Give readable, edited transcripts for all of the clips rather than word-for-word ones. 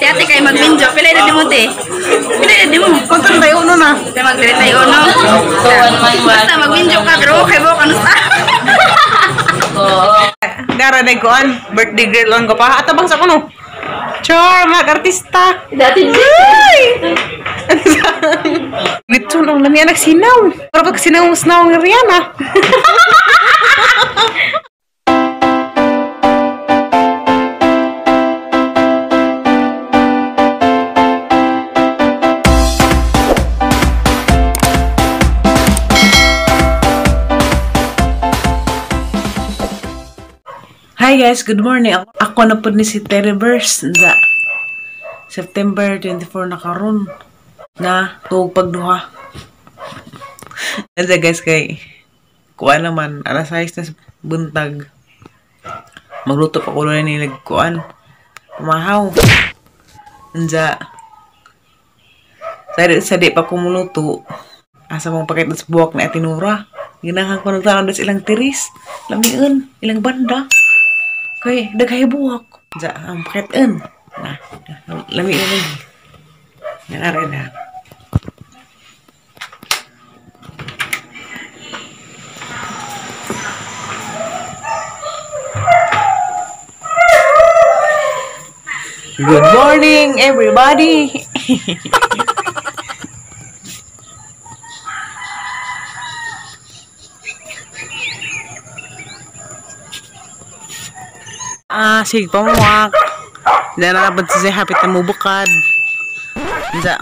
Si ate kay magminjo. Pila na di mo te? Pila na di mo? Kung 31 na. Te mag 31. Basta magminjo ka pero okay mo kanu sa. Dara na kuan, birthday girl lang ko pa. Atabang sa kuno. Char, mag-artista. Dati. Litson ang lami anak sinaw. Pero pag sinaw sinaw ng Rihanna. Hi guys, good morning. Ako na po ni si Terry Verse. September 24 na karon na tuog pagduha. Nandya guys kay kuan naman alas 6 na buntag. Magluto pa ko na ni nagkuan. Pamahaw. Nandya sa di pa ko muluto. Asa mong pakita sa buwak na atinura. Ginahan ko nagtanong sa ilang tiris. Lamian, ilang banda. Kay daghay buwak. Nandya ang pakitaan. Na, lami na lagi. Nangaray na. Good morning, everybody! Ah, sige pa muwak. Dahil na siya hapit na mubukad. Diya.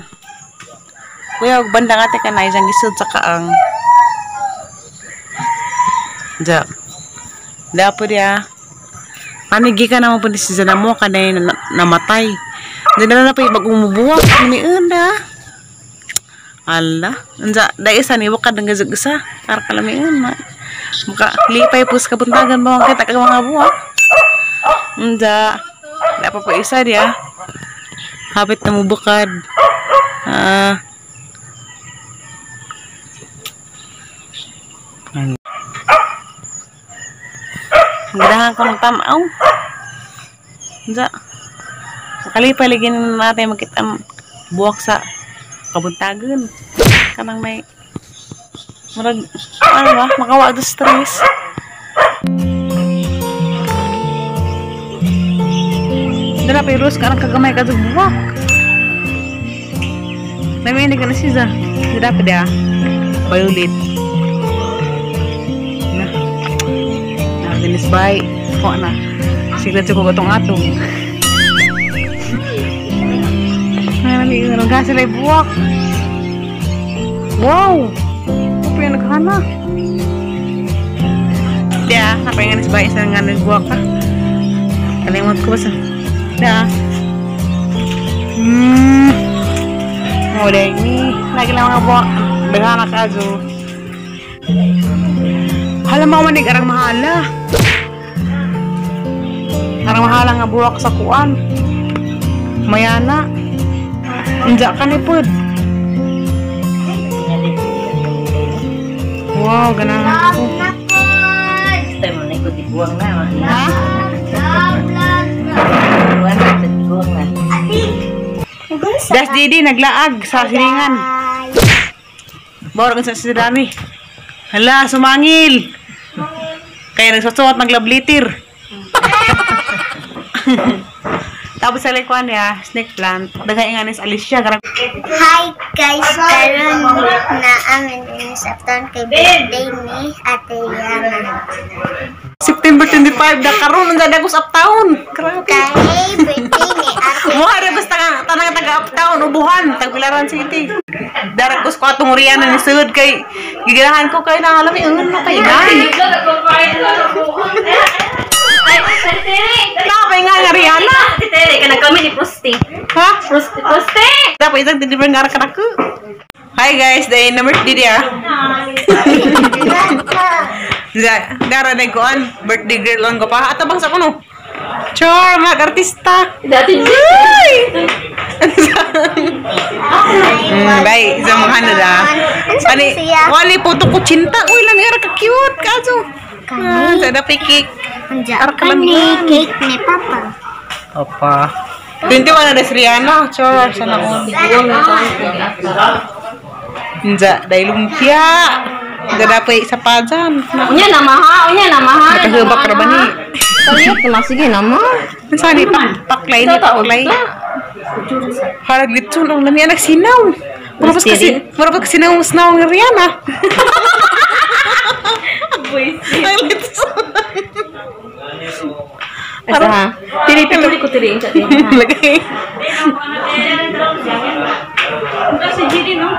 Kuya, banda nga ka na isang gisod sa kaang. Diya. Diya po diya. Panigi ka naman po si Zana mo ka na namatay. Diya na na pa ibag umubuwak. Ano na? Ala. Diya, dahil isa ni bukad ng gazag isa. Para kalamiin. Maka lipay po sa kabuntagan mo ang kita ka mga buwak. Diya. Dapat pa isa dia. Hapit na mubukad. Ah. Ganahan ko ng tamaw. Diya. Makalipay lagi natin makita buwak sa kabuntagan. Kanang may murag ano ba? Makawa do stress. Dala pa rose ka nang kagamay ka buwak. Naminig ka na siya. Dala pa dia. Violet. Na. Na dinis bay. Ko na. Sigla ko atong atong. Ay, nang sila buwak. Wow. Apa yang naghana? Dia, apa yang anis bay sa nga nagbuwak ka? Kalimot ko basta. Dah. Udah ini lagi lang mga buwak. Daghan na kazo. Hala mo manig arang mahala. Arang mahala nga buwak sa kuan. Mayana. Unja ka ni pud. Wow, ganahan ko. Ha? Das Didi naglaag sa silingan. Bawal sa sidami. Hala, sumangil. Kaya nagsusuot naglablitir. Tapos sa likuan niya, snake plant. Daghay nga ni Alicia. Hi guys, karon na amin din sa taon kay birthday ni Ate Yana. September 25 na karon ang dagos uptown. Grabe. Kay birthday ni Ate. Mo ara basta nga tanang taga uptown ubuhan, Tagbilaran City. Daragos ko atong Rihanna ni sud kay giganahan ko kay nangalami ano kay inay. Napay nga nga Rihanna. Tere kana kami ni Prosti. Ha? Prosti, Prosti. Dapat isang deliver nga ka nako. Hi guys, day na birthday dia. Dara na kuan, birthday girl lang ko pa. Atabang sa kuno. Char, mag-artista. Dati. Bye, sa mga ano da. Ani, wali po to ko cinta. Uy, lami ara ka cute kaso. Ah, sa da cake. Ara ka lami cake ni Papa. Papa. 21 na si Rihanna. Char, sana ko. Nja, dahil lumpia. Nja dapat isa pa dyan. Unya na maha, unya na maha. Nakahubak ra ba ni? Palihot na sige na ma. Saan ni paklay ni paklay? Harag litson ang lami anak sinaw. Mura pa kasi sinaw sinaw ng Rihanna. Ay, litson. Asa? Tiri pito ko tiri incha tiri. Lagay. Si Jiri no.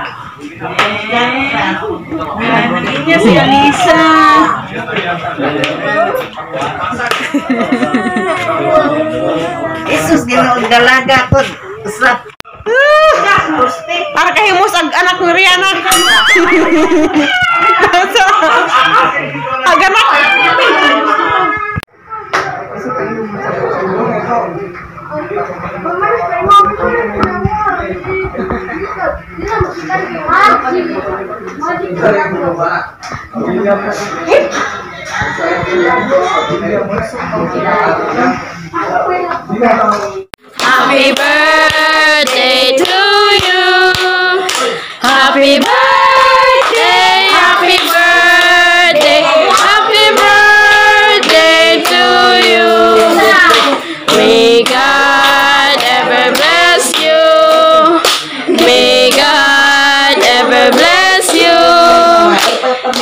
Niya si Alisa. Jesus, Ginoo dalaga ko sa Para kahimos ang anak ni Rihanna. Ang anak. Happy birthday to you. Happy birthday, happy birthday, happy birthday to you. May God ever bless you. May God ever bless you.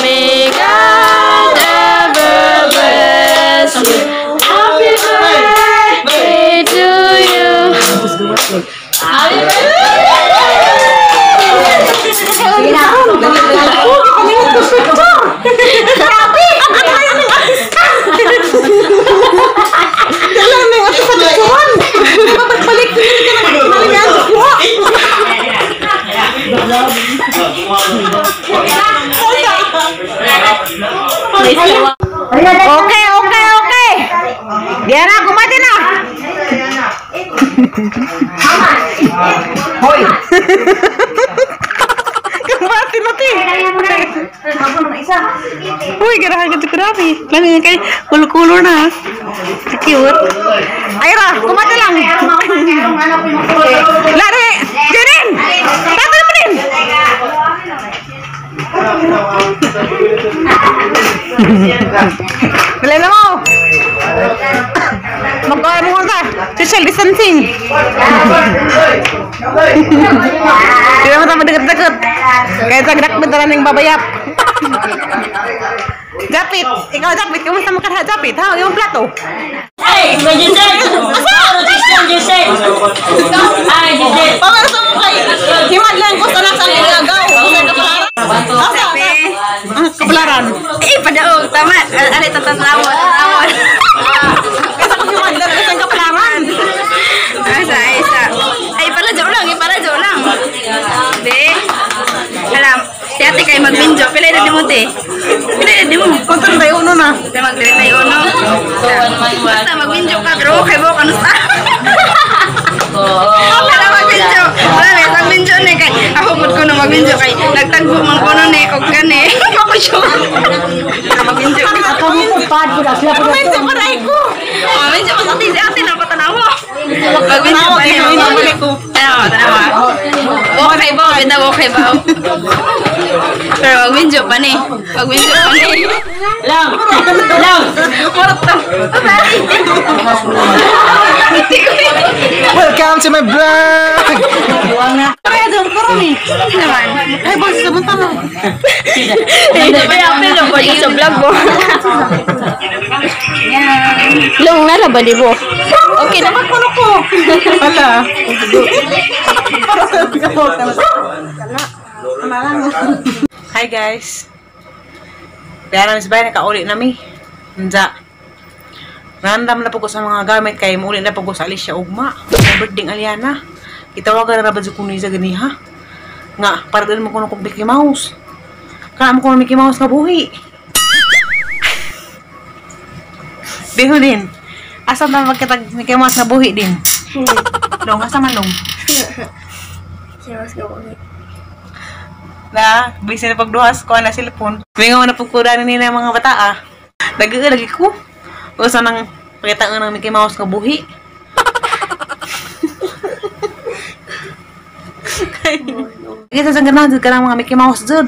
May God ever bless you. Happy birthday to you. Happy birthday! Okay, okay, okay. Diana, kumati na. Hoy. Kumati na, ti. Uy, ganahan ka grabe. Lami kay kulo-kulo na. Cute. Ayra, kumati lang. Lari, Jerin. Tato mo din. Dali na mo. Magkaya mo ka. Social distancing. Hindi naman tayo deket-deket. Kaya sa gdak na ng babayap. Japit, ikaw Japit, kamusta mo ka Japit? Ha, yung plato. Hey, Giselle! Giselle! Ay, Giselle! Pamara sa mukha. Himan lang ko sa nasa ilagaw. Asa? Kapalaran. Eh, padaog. Tama. Alay, tatatawon. Tatatawon. Kasi kung himan lang, kasi ang kapalaran. Asa, isa. Ay, pala joke lang. Pala joke lang. Di. Alam, si ate kay magminjo. Pila na di mo, te? Pila na di mo? Kontra tayo uno na. Te, magdali tayo, no? Basta magminjo ka, pero okay mo, kano sa? Wala magminjo. Wala, may isang minjo ni kay. Ako pud ko na magminjo kay. Nagtagbo man ko nun eh, og gani. Ako siya. Magminjo. Magminjo pa rin ko. Magminjo pa sa ate, si ate na patanawa. Magminjo pa niya. Tanawa, tanawa. Okay ba? Bitaw, okay ba? Pero magminjo pa ni. Magminjo pa ni. Lang! Lang! Murot to. Welcome to my vlog! Kaya dyan, karami. Naman. Ay, boss, sa munta na. Sa vlog mo. Long na ba di mo? Okay naman Kuno ko. Wala. Hi guys. Dara mis bay nakauli nami. Nja. Random na po ko sa mga gamit kay muuli na po ko sa Alicia ugma. Birthday Aliana. Itawagan na ba jud kuno isa ganiha. Nga para dili mo kuno kog Mickey Mouse. Kana mo kuno Mickey Mouse nga buhi. Diho din. Asa man magkitag Mickey Mouse nga buhi din? Long, asa man long? Na, busy na pagduhas ko na cellphone. Mingaw na pagkuda nila mga bata ah. Nag-lagi ko. Usa nang pakita nga ng Mickey Mouse nga buhi. Kita sa ganahan jud kanang mga Mickey Mouse jud.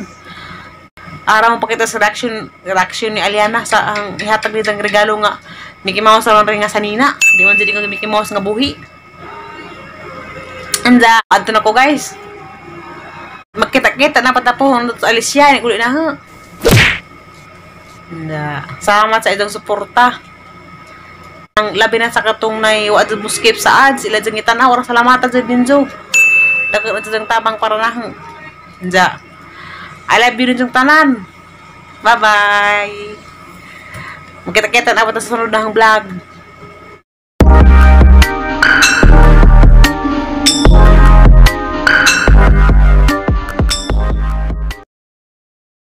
Ara mo pakita sa reaction reaction ni Aliana sa ang ihatag nitang regalo nga Mickey Mouse aron rin nga sanina. Di man jud nga Mickey Mouse nga buhi. Anda, adto na ko, guys. Magkita-kita na patapon sa Alicia ni uli na ha. Anda, salamat sa inyong suporta. Ang labi na sa katong nay wa mo skip sa ads, ila jud gitanaw, warang salamatan jud ninyo. Daghan na jud tabang para na. Anda. I love you ninyong tanan. Bye-bye. Magkita-kita na pa sa sunod na vlog.